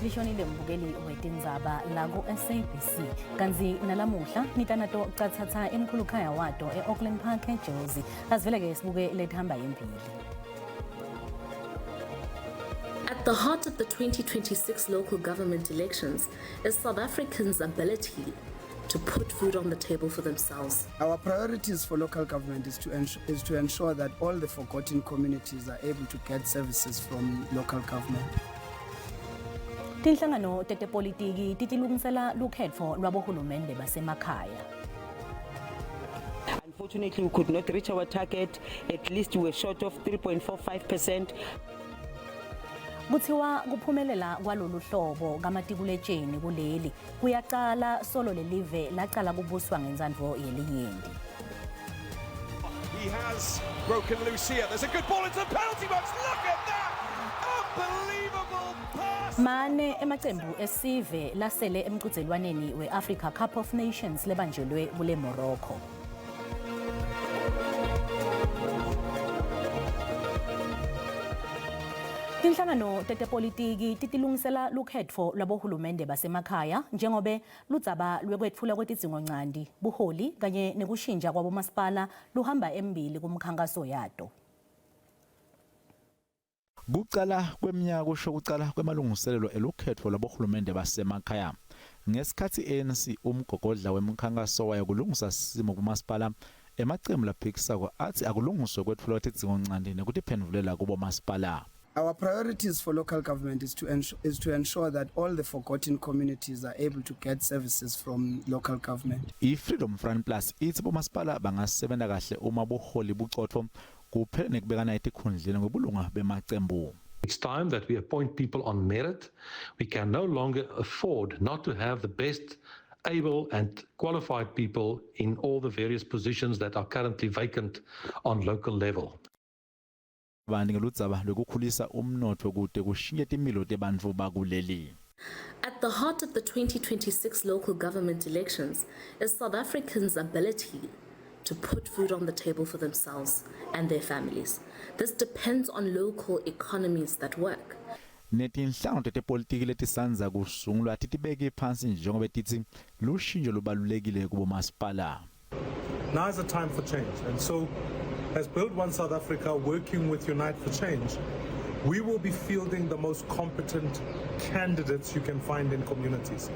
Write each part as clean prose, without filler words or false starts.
Lishonile mbukeli wetindzaba la ku-SABC kantsi nalamuhla nitanato catsatsa emkhulukhaya wato e-Auckland Park eJozi. Asivele-ke sibuke letihamba yembili. At the heart of the 2026 local government elections is South Africans' ability to put food on the table for themselves. Our priorities for local government is to, is to ensure that all the forgotten communities are able to get services from local government. Tinhlangano tetepolitiki titilungisela lukhetfo lwabohulumende basemakhaya. Unfortunately, we could not reach our target. At least we were short of 3.45%. Kuthiwa kuphumelela kwalolu hlobo kamatikuletsheni kuleli kuyacala solo lelive lacala kubuswa ngentsandvo yelinyenti. He has broken loose here. There's a good ball into the penalty box. Look at that! Unbelievable pass! Mane emacembu esive lasele emcudzelwaneni we-Africa Cup of Nations lebanjelwe kule Morocco. Tinhlangano tetepolitiki titilungisela lukhetfo lwabohulumende basemakhaya njengobe ludzaba lwekwetfula kwetidzingonchanti, buholi kanye nekushintsha kwabomasipala luhamba embili kumkhankaso yato. Kucala kweminyaka kusho kucala kwemalungiselelo elukhetfo lwabohulumende basemakhaya. Ngesikhatsi i-ANC umgogodla wemkhankaso wayo kulungisa simo kumasipala, emacembu laphikisako atsi akulungiswe kwetfulwa kwetidzingonchanti nekutiphendvulela kubomasipala. Our priorities for local government is to, ensure, is to ensure that all the forgotten communities are able to get services from local government. I-Freedom Front Plus itsi bomasipala bangasebenta kahle uma buholi bucotfo kuphela nekubekana etikhundleni ngebulunga bemacembu. It's time that we appoint people on merit. We can no longer afford not to have the best able and qualified people in all the various positions that are currently vacant on local level. Banti ngeludzaba lwekukhulisa umnotfo kute kushintshe timilo tebantfu bakuleli. At the heart of the 2026 local government elections is South Africans' ability to put food on the table for themselves and their families. This depends on local economies that work. Netinhlangano tetepolitiki letisandza kusungulwa titibeke phansi njengoba titsi lushintsho lubalulekile kubomasipala. Now is the time for change. And so, as Build One South Africa, working with Unite for Change, we will be fielding the most competent candidates you can find in communities.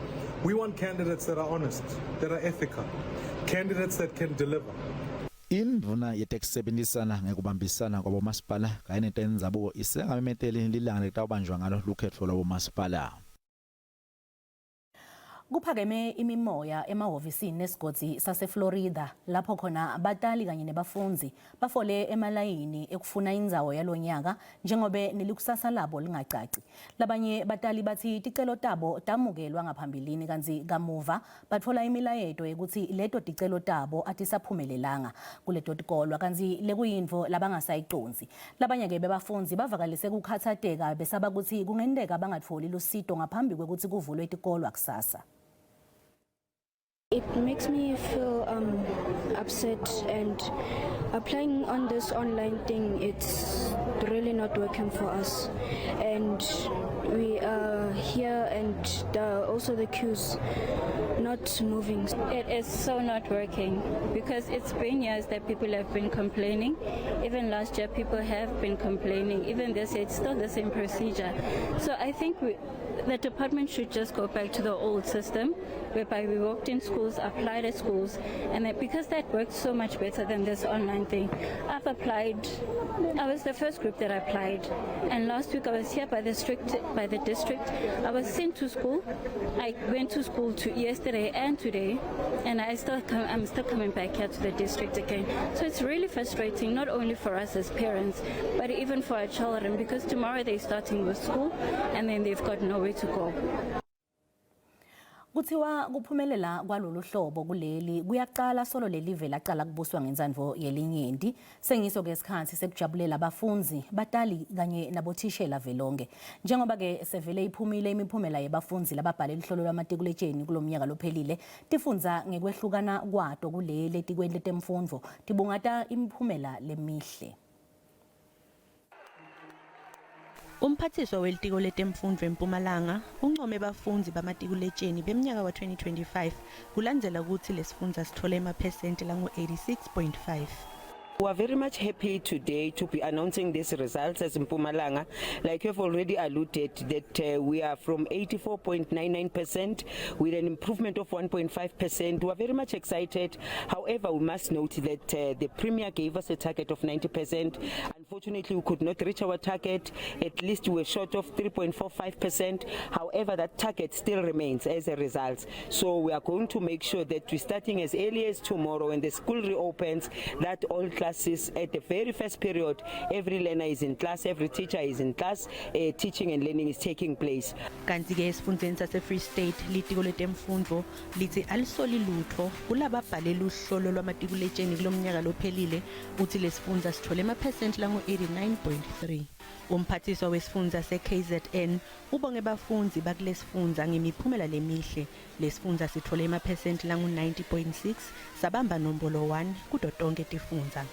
We want candidates that are honest, that are ethical, candidates that can deliver. Indvuna yetekusebenzisana ngekubambisana kwabomasipala kanye netendzabuko isengamemeteli lilanga letawubanjwa ngalo lukhetfo lwabomasipala. Kuphakeme imimoya emahhovisini esigodzi saseFlorida lapho khona batali kanye nebafundzi bafole emalayini ekufuna indzawo yalonyaka njengobe nelikusasa labo lingacaci. Labanye batali batsi ticelo tabo tamukelwa ngaphambilini kantsi kamuva batfola imilayeto yekutsi leto ticelo tabo atisaphumelelanga kuleto tikolwa kantsi lekuyintfo labangasayicondzi. Labanye-ke bebafundzi bavakalise kukhatsateka besaba kutsi kungenteka bangatfoli lusito ngaphambi kwekutsi kuvulwe tikolwa kusasa. It makes me feel upset, and applying on this online thing, it's really not working for us. And we are here, and also the queues not moving. It is so not working because it's been years that people have been complaining. Even last year, people have been complaining. Even this year, it's still the same procedure. So I think the department should just go back to the old system whereby we walked in schools, applied at schools, and that, because that worked so much better than this online thing. I've applied, I was the first group that applied, and last week I was here by the district. I was sent to school. I went to school to yesterday and today, and I'm still coming back here to the district again. So it's really frustrating, not only for us as parents, but even for our children, because tomorrow they're starting with school and then they've got nowhere to go. Kuthiwa kuphumelela kwalolu hlobo kuleli kuyaqala solo lelive laqala kubuswa ngentsandvo yelinyenti. Sengiso ke isikhathi sekujabulela abafundzi, batali kanye nabothishela velonke. Njengoba ke sevele iphumile imiphumela yebafundzi lababhale luhlolo lwamatikuletsheni kulomnyaka lophelile, tifundza ngekwehlukana kwato kuleli etikweni letemfundvo, tibungata imiphumela lemihle. Umphathiswa welitiko letemfundvo eMpumalanga uncome bafundzi bamatikuletjeni bemnyaka wa-2025 kulandzela kutsi lesifundza sitfole emaphesenti langu-86.5. We are very much happy today to be announcing these results as Mpumalanga. Like you have already alluded that we are from 84.99% with an improvement of 1.5%. We are very much excited. However, we must note that the Premier gave us a target of 90%. Unfortunately, we could not reach our target. At least we were short of 3.45%. However, that target still remains as a result. So we are going to make sure that we're starting as early as tomorrow when the school reopens, that all classes at the very first period, every learner is in class, every teacher is in class, teaching and learning is taking place. Kanti-ke esifundzeni sase-Free State litiko letemfundvo litsi alisoli lutfo kulababhale luhlolo lwamatikuletjeni kulomnyaka lophelile utsi lesifundza sitfole emaphesenti langu-89.3. Umphathiswa wesifundza se-KZN ubonge bafundzi bakulesifundza ngemiphumela lemihle. Lesifundza sitfole emaphesenti langu-90.6 sabamba nombolo 1 kuto tonkhe tifundza.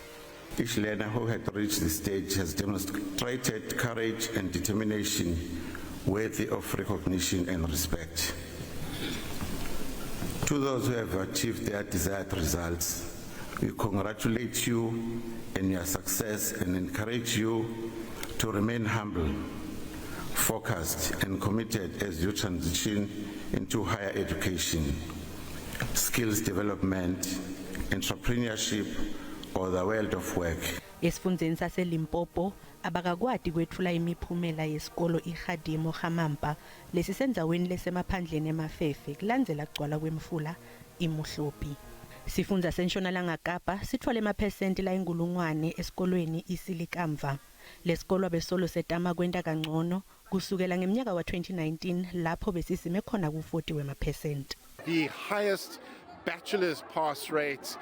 Each learner who had reached this stage has demonstrated courage and determination worthy of recognition and respect. To those who have achieved their desired results, we congratulate you in your success and encourage you to remain humble, focused, and committed as you transition into higher education, skills development, entrepreneurship, or the world of work. Esifundzeni saseLimpopo abakakwati kwetfula imiphumela yesikolo iKgadimo Gamampa lesisendzaweni lesemaphandleni eMafefe kulandzela kugcwala kwemfula iMuhlopi. Sifundza seNtshonalanga Kapa sitfole emaphesenti layinkulungwane esikolweni iSilikamva. Lesikolo besolo setama kwenta kangcono kusukela ngemnyaka wa-2019 lapho besisime khona ku-40 wemaphesenti. The highest bachelor's pass rate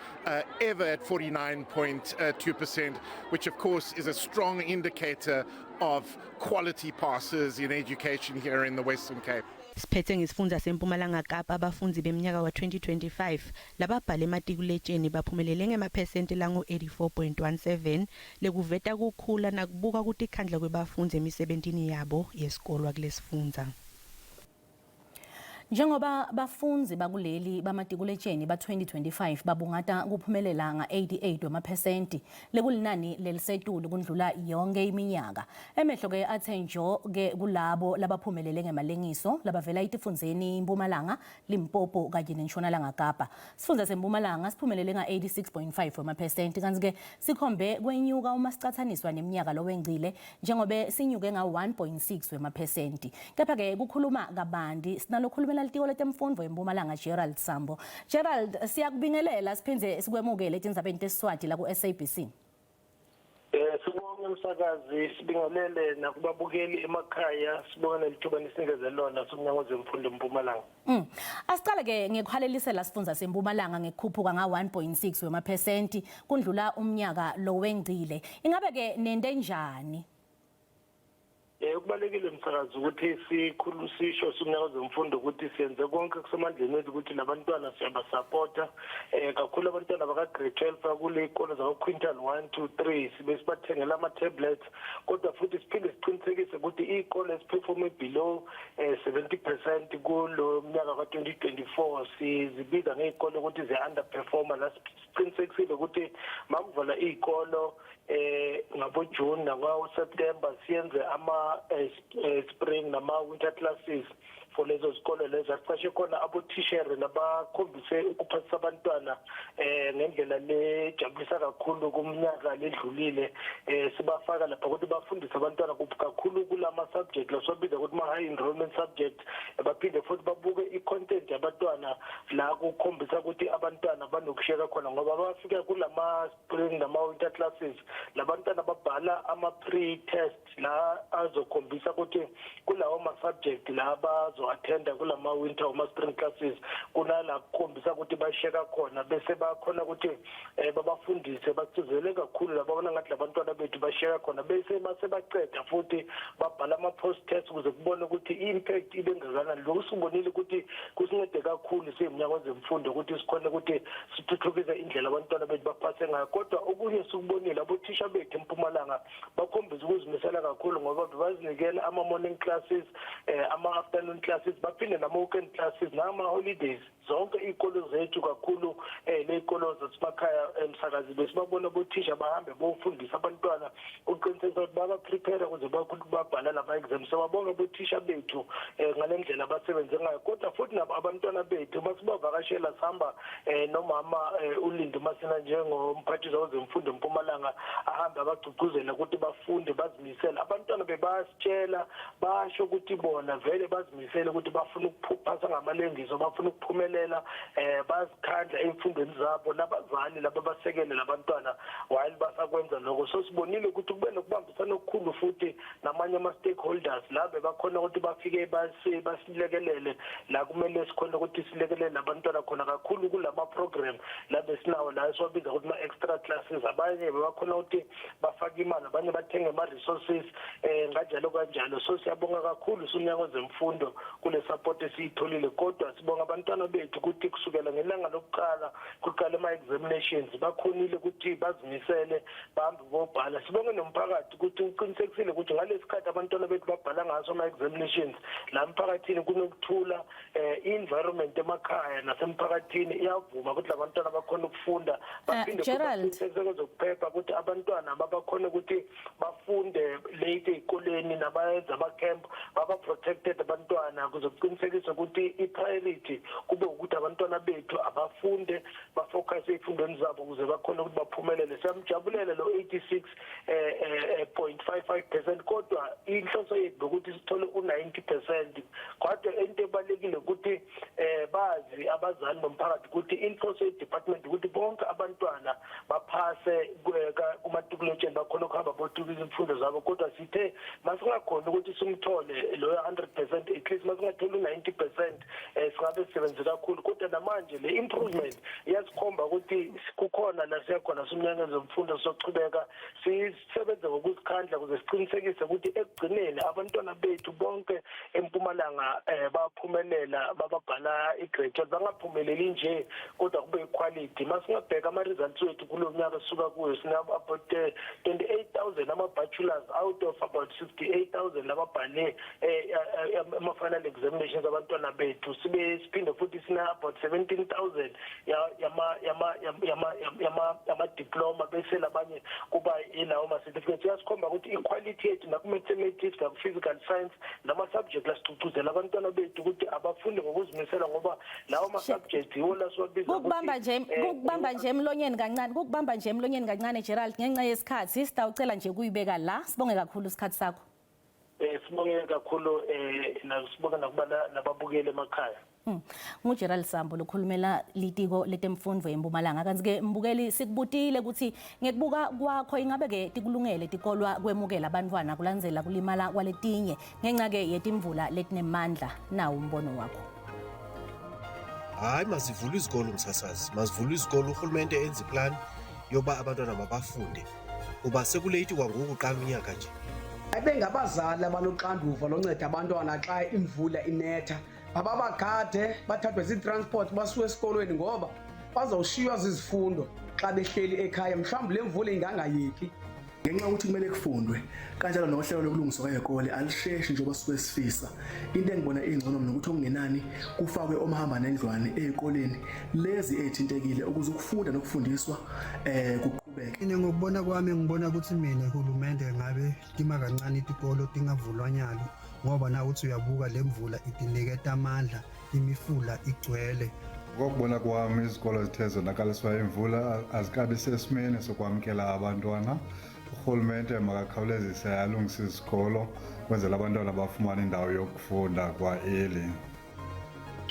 ever at 49.2%, which of course is a strong indicator of quality passes in education here in the Western Cape. Siphethe ngesifundza seMpumalanga Kapa abafundzi beminyaka wa-2025 lababhale ematikuletjeni baphumelele ngemaphesenti langu-84.17 lekuveta kukhula nakubuka kutikhandla kwebafundzi emisebentini yabo yesikolwa kulesifundza. Njengoba bafundzi bakuleli bamatikuletjeni ba-2025 babungata kuphumelela nga-88 wemaphesenti lekulinani lelisetulu kundlula yonke iminyaka. Emehlo-ke athe njo-ke kulabo labaphumelele ngemalengiso labavela etifundzeni Mpumalanga, Limpopo kanye neNtshonalanga Kapa. Sifundza seMpumalanga siphumelele nga-86.5 wemaphesenti kantsi-ke sikhombe kwenyuka uma sicatsaniswa neminyaka lowengcile njengobe sinyuke nga-1.6 wemaphesenti. Kepha-ke kukhuluma kabanti sinalokhulumela litiko letemfundvo eMpumalanga Gerald Sambo. Gerald, siyakubingelela siphindze sikwemukele etindzabeni tesiswati la ku-SABC. Sibonge umsakazi, sibingelele nakubabukeli emakhaya, sibonge nelithuba nisinikeze lona somnyango wezemfundo eMpumalanga. Asicale ke ngekuhalelisela sifundza seMpumalanga ngekukhuphuka nga-1.6 wemaphesenti kundlula umnyaka lowengcile. Ingabe ke nente njani? Kubalekile umsakazi ukuthi sikhulu sisho somnyango wezemfundo ukuthi siyenze konke kusemandleni ethu ukuthi labantwana siyabasupporta kakhulu abantwana baka grade 12 kule ikolo zaka quintile 1 2 3 sibe sibathengela ama tablets, kodwa futhi siphinde siqinisekise ukuthi ikolo esiperforme below 70% kulo mnyaka ka 2024 sizibiza ngezikolo ukuthi ze underperformer. La siqinisekisile ukuthi makuvala izikolo ngabo June nakwa September siyenze ama spring nama winter classes for lezo zikolo lezo, asiqashe khona abothishere labakhombise ukuphathisa abantwana ngendlela lejabulisa kakhulu kumnyaka ledlulile, sibafaka lapha ukuthi bafundise abantwana kakhulu kulama subject lasiwabiza ukuthi ma high enrollment subject. Baphinde futhi babuke i-content yabantwana la kukhombisa ukuthi abantwana banokusheka khona, ngoba bafika kulama spring nama winter classes labantwana babhala ama pre-test la azokhombisa ukuthi kulawo ma subject la bazo attenda kulama winter uma spring classes kunala kukhombisa ukuthi basheka khona, bese bakhona ukuthi babafundise bagcizele kakhulu lababona ngathi labantwana bethu basheka khona, bese base baceda futhi babhala ama post test ukuze kubone ukuthi i-impact ibe ngakanani. Lokhu sibonile ukuthi kusincede kakhulu siyimnyango wezemfundo ukuthi sikhone ukuthi sithuthukise indlela abantwana bethu baphase ngayo. Kodwa okunye sikubonile, abothisha bethu eMpumalanga bakhombisa ukuzimisela kakhulu ngoba bazinikela ama-morning classes eh ama-afternoon classes baphinde nama-weekend classes nama-holidays zonke iy'kolo zethu kakhulu eh ley'kolo zasemakhaya emsakazi besibabona bothisha bahambe bofundisa abantwana ukuqinisekisa ukuthi baba-prepare ukuze babhala lama-exam siyababonga bothisha bethu um ngale ndlela abasebenze ngayo kodwa futhi nabo abantwana bethu masibavakashela sihamba um nomama um ulindi masina njengomphathiswa wezemfundo empumalanga ahambe abagcugcuzela ukuthi bafunde bazimisele abantwana bebasitshela basho ukuthi bona vele bazimisele ukuthi bafuna ukuphasa ngamalengiso bafuna ukuphumelela eh bazikhandla emfundweni zabo nabazali laba basekele labantwana while basakwenza lokho so sibonile ukuthi kube nokubambisana okukhulu futhi namanye ama-stakeholders la bebakhona ukuthi bafike basilekelele la kumele sikhona ukuthi silekelele abantwana khona kakhulu kulama program la besinawo la esiwabiza ukuthi ma-extra classes abanye bebakhona ukuthi bafake imali abanye bathenge ama-resources eh kanjalo kanjalo so siyabonga kakhulu sumnyango wezemfundo kule support esiyitholile kodwa sibonga abantwana bethu ukuthi kusukela ngelanga lokuqala kuqala ama-examinations bakhonile ukuthi bazimisele bahambe bobhala sibonge nomphakathi ukuthi uqinisekisile ukuthi ngalesikhathi abantwana bethu babhala ngaso ama-examinations la mphakathini kunokuthula eh environment emakhaya nasemphakathini iyavuma ukuthi labantwana bakhona ukufunda baphinde futhi baqinisekise kwezokuphepha ukuthi abantwana babakhona ukuthi bafunde late ezikoleni nabayenza ama-camp baba protected abantwana kuze kuqinisekiswe ukuthi i-priority kube ukuthi abantwana bethu abafunde bafocus ey'fundweni zabo ukuze bakhone ukuthi baphumelele siyamjabulela lo 86 eh, 0.55 eh, percent kodwa inhloso yethu ukuthi sithole u-90 percent kodwa into ebalulekile ukuthi eh bazi abazali nomphakathi ukuthi inhloso ye-department ukuthi bonke abantwana baphase kumatikuletsheni bakhona ukuhamba botuka izimfundo zabo kodwa sithe masingakhona ukuthi simthole loyo 100 percent at least masingatholi u-90 percent eh singabe sisebenze kakhulu kodwa namanje le improvement iyasikhomba ukuthi kukhona la siyakhona somnyango wezemfundo sochubeka sisebenze ngokuzikhandla ukuze siqinisekise ukuthi ekugcineni abantwana bethu bonke empumalanga eh baphumelela bababhala igrade 12 bangaphumeleli nje kodwa kube iquality masingabheka ama results wethu kulo nyaka sisuka kuyo sina about 28000 eh, ama bachelors out of about 68000 lababhale eh, eh, eh ama final examinations abantwana bethu sibe siphinde futhi sina about 17000 yama yama yama yama yama diploma bese labanye kuba ilawo ma certificates uyasikhomba ukuthi iquality yethu naku mathematics naku physical science nama subject lasicugcuzela abantwana bethu ukuthi abafunde ngokuzimisela ngoba lawo ma subjects yiwo lasiwabiza kukubamba nje kukubamba nje emlonyeni kancane kukubamba nje emlonyeni kancane Gerald ngenxa yesikhathi sitawucela nje kuyibeka la sibonge kakhulu isikhathi sakho Eh sibonge kakhulu eh nasibonge nakuba nababukeli emakhaya. Hmm. NguGerald Sambo lokhulumela litiko letemfundvo eMpumalanga kanti ke mbukeli sikubutile ukuthi ngekubuka kwakho ingabe ke tikulungele tikolwa kwemukela abantwana kulandzela kulimala kwaletinye ngenxa ke yetimvula letinemandla nawo umbono wakho. Hayi mazivulwe izikolo umsasazi mazivulwe izikolo urhulumente enze iplan yoba abantwana mabafunde uba sekuleyithi kwangoku uqala unyaka nje Ebengabazali abanoxanduva lonceda abantwana xa imvula inetha mababagade bathathwe ziitransport basiwe esikolweni ngoba bazawushiywa zizifundo xa behleli ekhaya mhlawumbi le mvula ingangayeki ngenxa yokuthi kumele kufundwe kanjalo nohlelo lokulungiswa kwezikole alisheshi njengoba suke sifisa into engibona ingcono mina ukuthi okungenani kufakwe omhamba nendlwane ezikoleni lezi ezithintekile ukuze ukufunda nokufundiswa eh kuqhubeke Mina ngokubona kwami ngibona ukuthi mina uhulumende ngabe tima kancane itikolo tingavulwa nyalo ngoba na uthi uyabuka le mvula itiniketa amandla imifula igcwele Ngokubona kwami izikolo zithe zonakaliswa imvula azikabi sesimeni sokwamkela abantwana. Urhulumente makakhawulezise alungise izikolo kwenzela abantwana bafumane indawo yokufunda kwa-eli.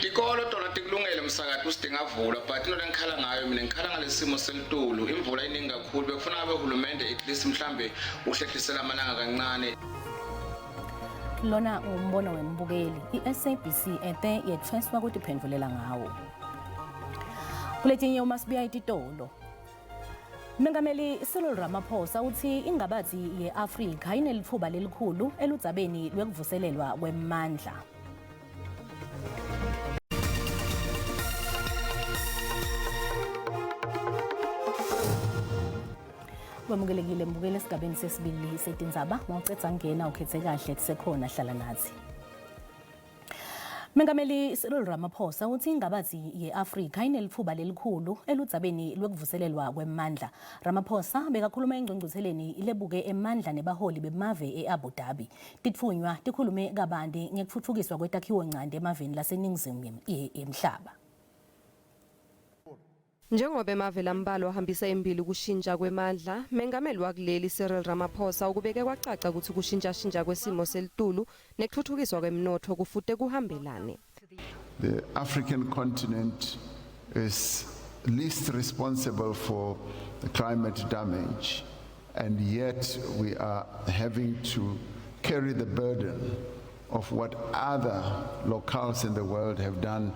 Tikolo tona tikulungele msakati ukuthi tingavulwa but into lengikhala ngayo mina ngikhala ngalesi simo selitulu imvula iningi kakhulu bekufuna abe hulumende at least mhlambe uhlehlisela amalanga kancane Lona umbono wembukeli iSABC ete yethweswa kutiphendvulela ngawo. Kuletinye uma sibuya ititolo Mengameli Cyril Ramaphosa uthi ingabathi ye-Afrika inelithuba lelikhulu eludzabeni lwekuvuselelwa kwemandla. Wamukelekile mbukele esigabeni sesibili setindzaba. Mawucedza ngena ukhethe kahle kusekhona hlala nathi. Mengameli Cyril Ramaphosa uthi ingabazi ye-Afrika inelitfuba lelikhulu eludzabeni lwekuvuselelwa kwemandla. Ramaphosa bekakhuluma engcungcutheleni lebuke emandla nebaholi bemave e-Abu Dhabi. Titfunywa tikhulume kabanti ngekutfutfukiswa kwetakhiwonchanti emaveni laseningizimu yemhlaba. Njengoba emave lambalwa ahambisa embili kushintsha kwemandla, Mengameli wakuleli Cyril Ramaphosa ukubeke kwacaca ukuthi kushintshashintsha kwesimo selitulu nekutfutfukiswa kwemnotfo kufute kuhambelane. The African continent is least responsible for the climate damage, and yet we are having to carry the burden of what other locales in the world have done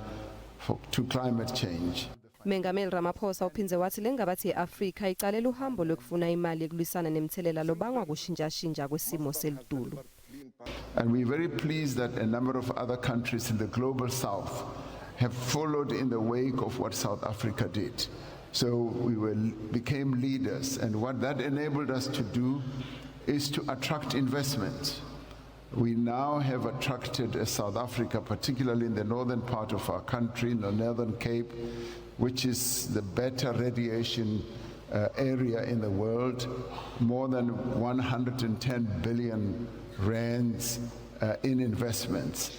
to climate change. Mengameli Ramaphosa uphindze wathi lengabathi ye-Afrika icalela uhambo lwekufuna imali ekulwisana nemthelela lobangwa kushintshashintsha kwesimo selitulu. And we're very pleased that a number of other countries in the global south have followed in the wake of what South Africa did. So we became leaders, and what that enabled us to do is to attract investment. We now have attracted as South Africa, particularly in the northern part of our country, in the Northern Cape, which is the better radiation area in the world, more than 110 billion rands in investments.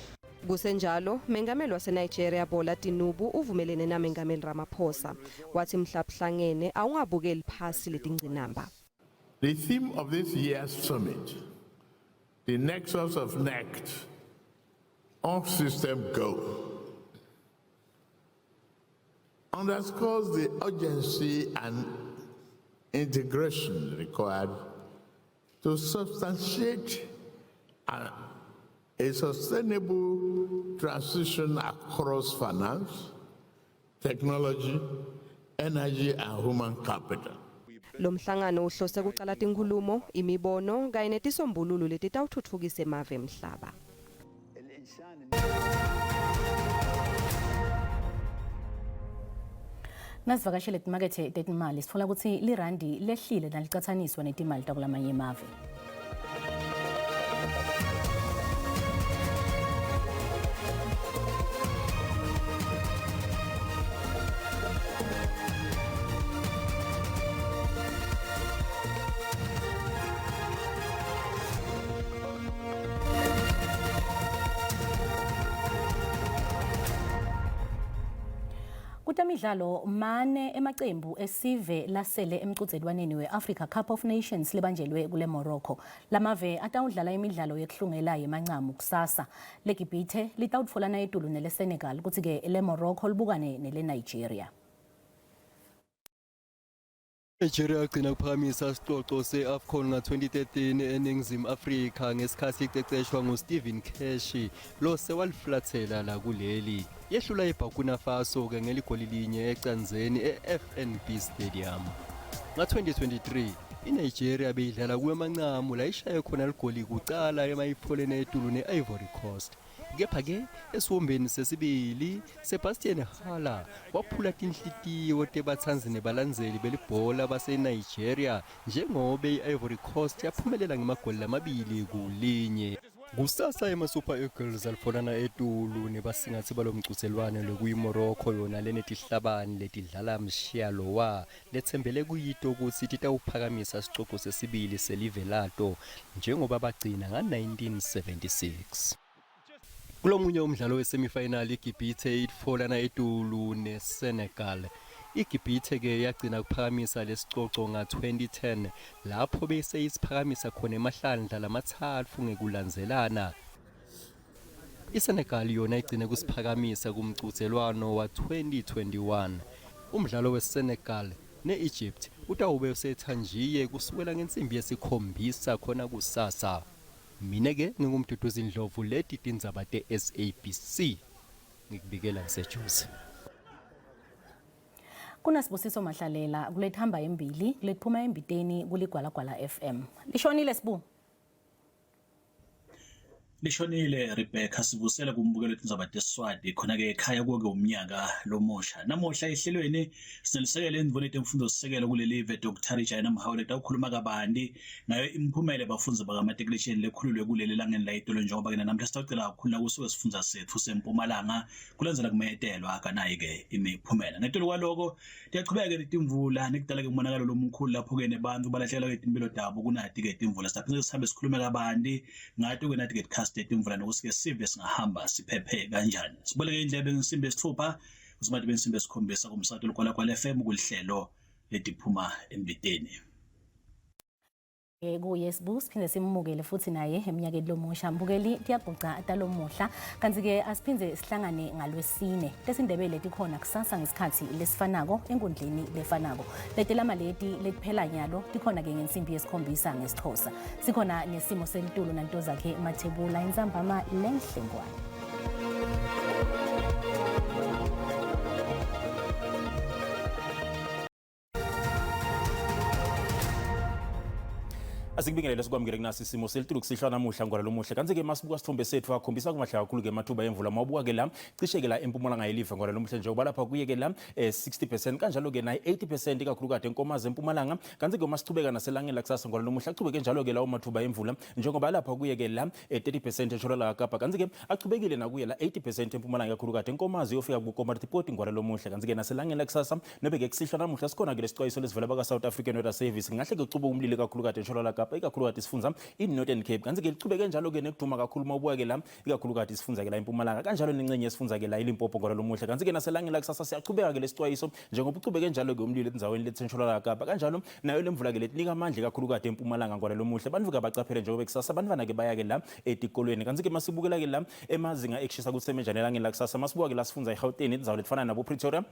Kusenjalo, Mengameli waseNigeria Bola Tinubu uvumelene naMengameli Ramaphosa wathi mhlabuhlangene awungabukeli phasi letingcinamba. The theme of this year's summit, the nexus of NECT, all system go, underscores the urgency and integration required to substantiate a sustainable transition across finance, technology, energy, and human capital. Lo mhlangano uhlose kucala tinkhulumo, imibono kanye netisombululo letitawutfutfukisa emave emhlaba. Nasivakashele timakethe tetimali sitfola ukuthi lirandi lehlile nalicatsaniswa netimali takulamanye emave. Kutemidlalo mane emacembu esive lasele emcudzelwaneni we-Africa Cup of Nations lebanjelwe kule Morocco. Lamave atawudlala imidlalo yekuhlungela yemancamu kusasa. LeGibhithe litawutfolana etulu nele Senegal kutsi-ke le Morocco libukane nele Nigeria. Nigeria yagcina kuphakamisa isicoco se-AFCON nga-2013 eNingizimu Afrika ngesikhathi iqeqeshwa nguSteven Keshi lo sewaliflathela la kuleli. Yehlula iBurkina Faso-ke ngeligoli linye ecanzeni e-FNB Stadium. Nga-2023 iNigeria beyidlala kuwemancamu la ishaye khona ligoli kucala emayitfolene etulu ne-Ivory Coast. Kepha-ke esiwombeni sesibili Sebastian Haller waphula tinhlitiyo tebatsandzi nebalandzeli belibhola baseNigeria njengobe i-Ivory Coast yaphumelela ngemagoli lamabili kulinye. Kusasa ema-Super Eagles alifolana etulu nebasingatsi balomcudzelwano lokuyi-Morocco yona lenetihlabani letidlala mshiya lowa letsembele kuyito kutsi titawuphakamisa sicoco sesibili selive lato njengoba bagcina nga-1976. Kulomunye umdlalo wesemifinal iGibhithe itfolana etulu neSenegal. iGibhithe-ke yagcina kuphakamisa lesicoco nga-2010 lapho bese isiphakamisa khona emahlandla lamatsatfu ngekulandzelana. ISenegal yona igcine kusiphakamisa kumcudzelwano wa-2021. Umdlalo weSenegal ne-Egypt utawube usethanjiye kusukela ngensimbi yesikhombisa khona kusasa. Mina-ke nginguMduduzi Ndlovu, leti tindzaba te-SABC ngikubikela ngiseJozi. Kunasibusiso Mahlalela kulethamba embili kulethphuma embiteni kuligwalagwala FM. Lishonile Sibu. Lishonile Rebecca sivusela kumbukelo tindzaba tesiswati khona-ke ekhaya kuke umnyaka lomusha. Namuhla ehlelweni sinelisekelo endvuna yetemfundo sisekelo kulelive Dr. Regina Mhaule tawukhuluma kabanti ngayo imiphumela yabafundzi bakamatikuletsheni lekhululwe kuleli langeni layitolo njengoba-ke nanamhla sitawucela kakhulu nakusuke sifundza setfu sempumalanga kulandzela kumeyetelwa kanayi-ke imiphumela. Ngetulu kwaloko Tiyachubeka-ke letimvula nekudala-ke umonakalo lomkhulu lapho-ke nebantfu balahlekelwa-ke timphilo tabo kunati-ke timvula. Siphindze sihambe sikhulume kabanti ngato-ke nati-ke tikhasi tetimvula nokuthi-ke sive singahamba siphephe kanjani. Siboleke indlebe ngensimbi yesitfupha kusimati bensimbi yesikhombisa kumsakato Ligwalagwala FM kulihlelo letiphuma embiteni. Eh, kuye sibu siphinde simumukele futhi naye eminyakeni lomusha mbukeli tiyaguca talomuhla kanti-ke asiphinde sihlangane ngalwesine tesindebele tikhona kusasa ngesikhathi lesifanako enkundleni lefanako letelama leti letiphela nyalo tikhona-ke ngensimbi yesikhombisa ngesixhosa sikhona nesimo selitulu nantozakhe mathebula intsambama lenhlengwane Asikubingelele sikwamukele kunasi isimo selitulu kusihlwa namuhla ngora lomuhle kanti-ke masibuka sithombe sethu akhombisa kumahle kakhulu-ke amathuba emvula mawubuka-ke la cishe-ke la empumalanga yelive ngora lomuhle njengoba lapha kuye-ke la eh, 60 kanjalo-ke naye 80 ikakhulukade enkomazi empumalanga kanti-ke uma sichubeka naselangeni lakusasa ngora lomuhle achubeke njalo-ke lawo mathuba emvula njengoba lapha kuye-ke la eh, 30 entshonalanga kapa kanti-ke achubekile nakuye la 80 empumalanga ikakhulukade enkomazi iyofika kukomaritipoti ngora lomuhle kanti-ke naselangeni lakusasa Nobe-ke kusihlwa namuhla sikhona-ke lesixwayiso lesivela baka-South African Weather Service ngahle ke kucubuka umlilo ikakhulukati entshonalanga Kapa ikakhulukati isifundza i-Northern Cape kanti-ke lichubeke njalo-ke nekuduma kakhulu uma ubuka-ke la ikakhulukati isifundza-ke la impumalanga kanjalo nencenye yesifundza-ke la iLimpopo ngona lomuhle kanti-ke naselangeni lakusasa siyachubeka-ke lesixwayiso njengoba uchubeke njalo-ke umlilo etindzaweni letentshonalanga Kapa kanjalo nayo le mvula-ke letinika amandla ikakhulukati empumalanga ngona lomuhle bantfu-ke abacaphele njengoba kusasa bantfwana-ke baya-ke la etikolweni kanti-ke masibukela-ke la emazinga ekushisa kutsi emenjani elangeni lakusasa masibuka-ke la sifundza iGauteng indzawo letifana nabo-Pretoria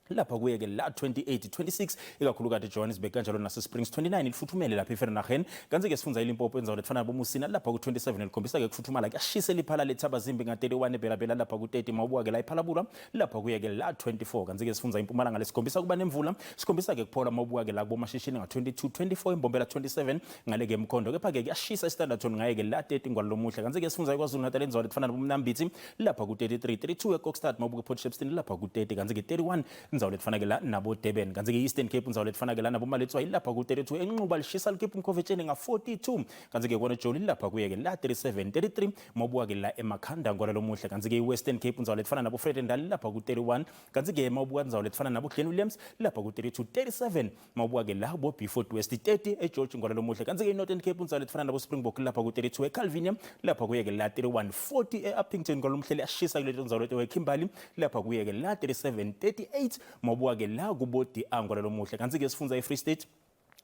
lapha kuye-ke la 28 26 ikakhulukati ejohannesburg kanjalo nasesprings 29 lifuthumele lapha eVereeniging kanti-ke sifundza ilimpopo endzawo letifana nabomusina lapha ku-27 likhombisa-ke kufuthumala kuyashisa eliphala lethabazimbi nga-31 ebelabela lapha ku-30 mawubuka-ke la iphalabulwa lapha kuye-ke la 24 kanti-ke sifundza impumalanga lesikhombisa kuba nemvula sikhombisa-ke kuphola mawubuka-ke la kubomashishini nga-22 24 imbombela 27 ngale-ke emkhondo kepha-ke kuyashisa istandarton ngaye-ke la 30 ngwalomuhle kanti-ke sifundza ikwazulu natal endzawo letifana nabomnambithi lapha ku-33 32 eKokstad mawubuka ePort Shepstone lapha ku-30 kanti-ke 31 indzawo letifana-ke la nabo-Durban kanti-ke i-Eastern Cape indzawo letifana-ke la nabo-Maletswai lapha ku-32 enxuba lishisa likhipha umkhovetsheni nga-42 kanti-ke kona Joli lapha kuye-ke la 37 33 mawubuka-ke la emakhanda ngona lomuhle kanti-ke i-Western Cape indzawo letifana nabo-Vredendal lapha ku-31 kanti-ke mawubuka indzawo letifana nabo-Glen Williams lapha ku-32 37 mawubuka-ke la bo-Beaufort West 30 eGeorge ngona lomuhle kanti-ke i-Northern Cape indzawo letifana nabo-Springbok lapha ku-32 eCalvinia lapha kuye-ke la 31 40 e-Upington ngona lomuhle liyashisa kuleto ndzawo leto eKimberley lapha kuye-ke la 37 38 mawubuka-ke la kubo-DR ngona lomuhle kanti-ke sifundza i-Free State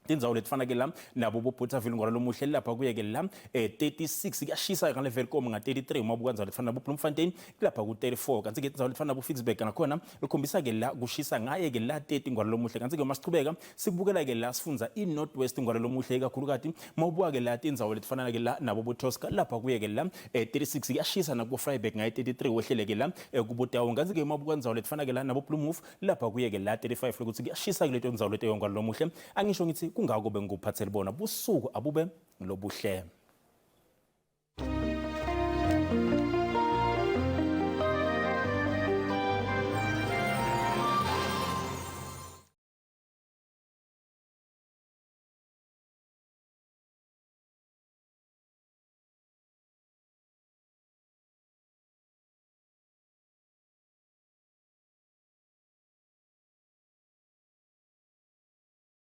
tindzawo letifana ke la nabo bo-Bothaville ngona lomuhle lapha kuye ke la eh, 36 kuyashisa ngale Welkom nga-33 uma ubuka ndzawo letifana nabo Bloemfontein lapha ku-34 kanti ke tindzawo letifana nabo Ficksburg nakhona likhombisa ke la kushisa ngaye ke la 30 ngwalo lomuhle kanti ke uma sichubeka sikubukela ke la sifundza i-North West ngwalo lomuhle ikakhulukati uma ubuka ke la tindzawo letifana ke la nabo bo-Tosca lapha kuye ke la eh, 36 kuyashisa nakubo Vryburg ngaye 33 wehlele ke la eh, kubo Taung kanti ke uma ubuka ndzawo letifana ke la nabo Bloemhof lapha kuye ke la 35 lokuthi kuyashisa kuleto ndzawo leto ngwalo lomuhle angisho ngithi kungako bengikuphathele bona busuku abube lobuhle.